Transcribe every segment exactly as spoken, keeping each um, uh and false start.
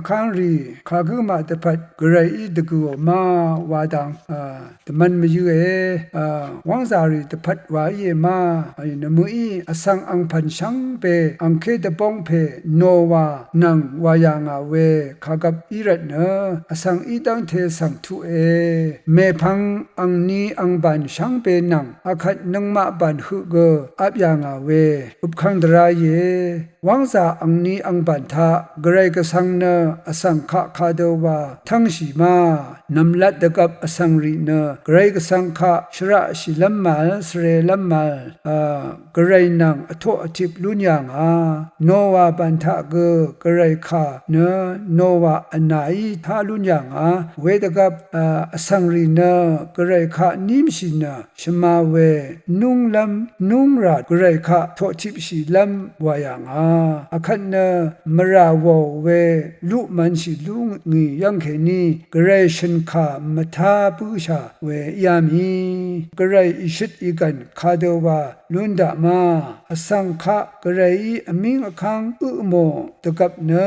vkángrì kagǿ maq dvpvt gvrayí dvgø̀ò má wa dang, a, dvmv̄n mvyǿe, a, wv́ngzàrì dvpvt wa íe má, a, nvmø̀í vsvng angpv̀n shvngbe angké dvbóng pè Nowa nvng wà yà ngà we kàgvp í rvtnø vsvng í dv́ngte svng tuqe, mèpvng angni angbàn shvngbe nvng akvt nøngmaq bàn høq gø vp yà ngà we øpkv́ng dvrá íe. Wv́ngzà angni angbàn taq gvray gvsvng nø vsvng kaq kadø wa tv́ngshì ma, nv̀mlat dvgvp vsvngrì nø gvray gvsvng kaq shvraqshìlv́m màvl, svrelv́m màvl, a, gvray nvng vtoq vtip lún yà ngà. Nowa bàn taq gø gvray kà nø Nowa vnàí tá lún yà ngà. Wedvgvp, a, vsvngrì nø gvray kaq nímshì nø shvma we núnglv́m núngrà gvray kaq toqtipshìlv́m wà yà ngà. Akvt nø mvrà wòò we luq mv̄nshì lú ngì yv́ng kèní gvray shø̀n kà mvtá bǿshà we íá mì. Gvray ìshøt ìgv̀n kadø wa lún daq má. Vsvng kaq gvrayí vmíng vkv́ng øpmò dvgvp nø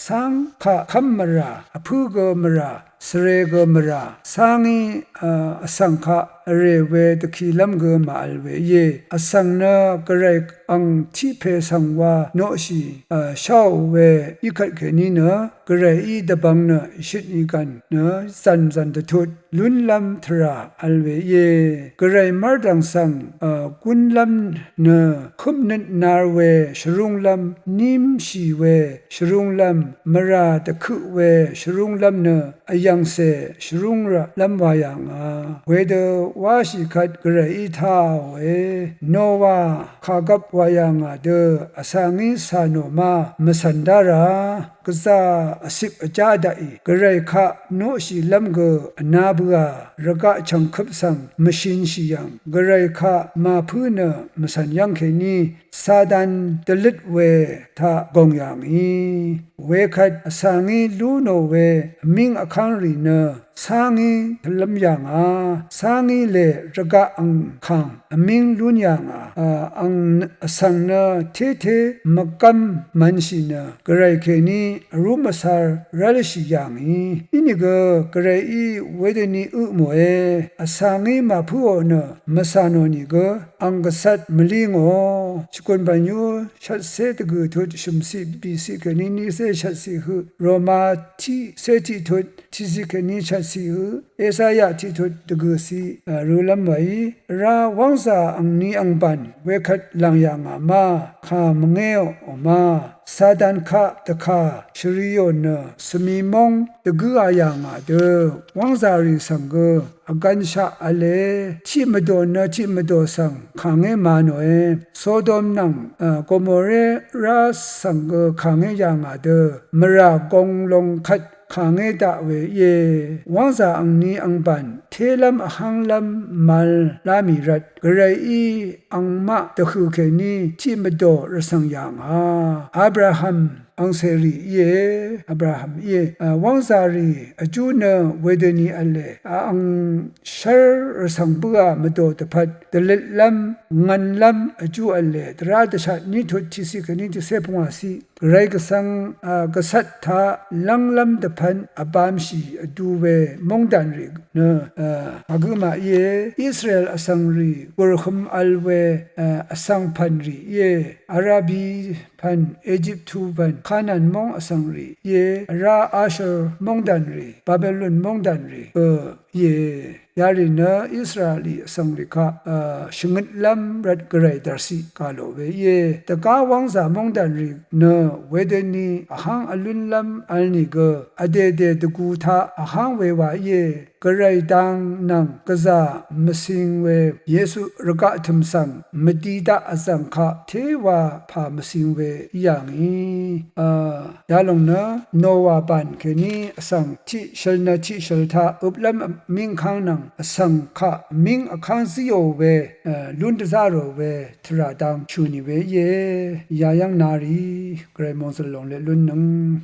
cáng kaq kv́m mvrà, vpǿ gø mvrà, svre gø mvrà, cángí, a, vsvng kaq vrè we dvkilv́m gø màvl we íe. Vsvng nø gvray ang tiq pè svng wa noqshì, a, sháò we í kvt kèní nø gvrayí dvbvng nø ìshøt ìgv̀n nø zv̀nzv̀n dvtut lúnlv́m tvrà vl we íe. Gvray mv́rdv̀ng svng, a, gúnlv́m nø kǿmnøt nar we shvrúnglv́m, nímshì we shvrúnglv́m, mvrà dvkøq we shvrúnglv́m nø vyv̀ngcè shvrúngrvlv́m wa yà ngà. Wedø wáshì kvt gvrayí táòe. Nowa kàgvp wà yà ngà dø vsa ngí cà nò má mvcv̀n dá rà. Gvzà vcip vjá daqì gvray kaq noqshìlv́m gø vná bǿà. Rvgaq chv̀ngkøp svng mvshinshì yv̀ng gvray kaq màpǿ nø mvcv̀n yv́ng kèní Satan dvløt we taq gòng yà ngì. Wekvt vsa ngí lú nò we vmíng vkv́ngrì nø cángí tvlv́m yà ngà. Cángí lè rvgaq angkàng vmíng lún yà ngà. A, ang vsvng nø tété mvgv́m mv̄nshì nø gvray kèní vrúm vsar rv́lshì yà ngì. Inìgø gvrayí wedøni øpmòe. Vsa ngí màpǿò nø mvcà nò nìgø ang gvcvt mvlí ngò. Shvkùn bv̀nyú shvtcé dvgø̀ tut shø̀mciq bìciq kèní nícé shvtciq høq. Roma tiqcé tiqtut tiqciq kèní shvtciq høq. Esaya tiqtut dvgø̀ciq, a, rølv́m wàí. Vrá wv́ngzà angni angbàn wekvt làng yà ngà ma, kà mvngéò ma. Satan kaq dvkà shvriò nø svmi móng dvgǿa yà ngà dø wv́ngzàrì svng gø vgvnshaq v̄le. Tiqmvdò nø tiqmvdò svng kàngé ma nòe. Sodom nvng, a, Gomorra svng gø kàngé yà ngà dø mvrà gong long kvt kàngé daq we íe. Wv́ngzà angni angbàn télv́m vhánglv́m màvl lá mì rvt gvrayí angmaq dvhø̀ kèní tiqmvdò rvcv̀ng yà ngà. Abraham angcèrì íe. Abraham íe. A, wv́ngzàrì vjú nø wedøni v̄le. A, ang shv́r rvcv̀ng bǿà mvdò dvpvt dvløtlv́m ngv̄nlv́m vjú v̄le. Dvrá dvshat ní tut tiqciq kèní tiqcé pungwàciq. Gvray gvsvng, a, gvcvt taq lv́nglv́m dvpvt vbāmshì vdu we móngdànrì nø, a, kagǿ maq íe. Israel vsvngrì gùrhøm vl we, a, vsvng pv̀nrì íe. Arabi pv̀n, Ejiptu pv̀n, Kanan móng vsvngrì íe. Vrá Ashur móngdànrì, Babelon móngdànrì gø íe. Yarì nø Israelí vsvngrì kaq, a, shvngøtlv́m rvt gvray dv̀rciq gà lò we íe. Dvgá wv́ngzà móngdànrì nø wedøni vháng vlúnlv́m vl nìgø vdèdè dvgu taq vháng we wa íe. Gvray dang nvng gvzà mvcing we Yesu rvgaq tø̀m svng mvdi daq vzv̀ng kaq téwa pà mvcing we í yà ngì. A, yalòng nø Nowa bàn kèní vsvng tiqshøl nø tiqshøl taq øplv́m vmíng vkv́ng nvng vsvng kaq vmíng vkv́ng zíò we, e, lún dvzá rò we tvrà dang shø̀ nì we íe. Yayv́ng narì gvray mòngzø̀l lòng let lúnnøng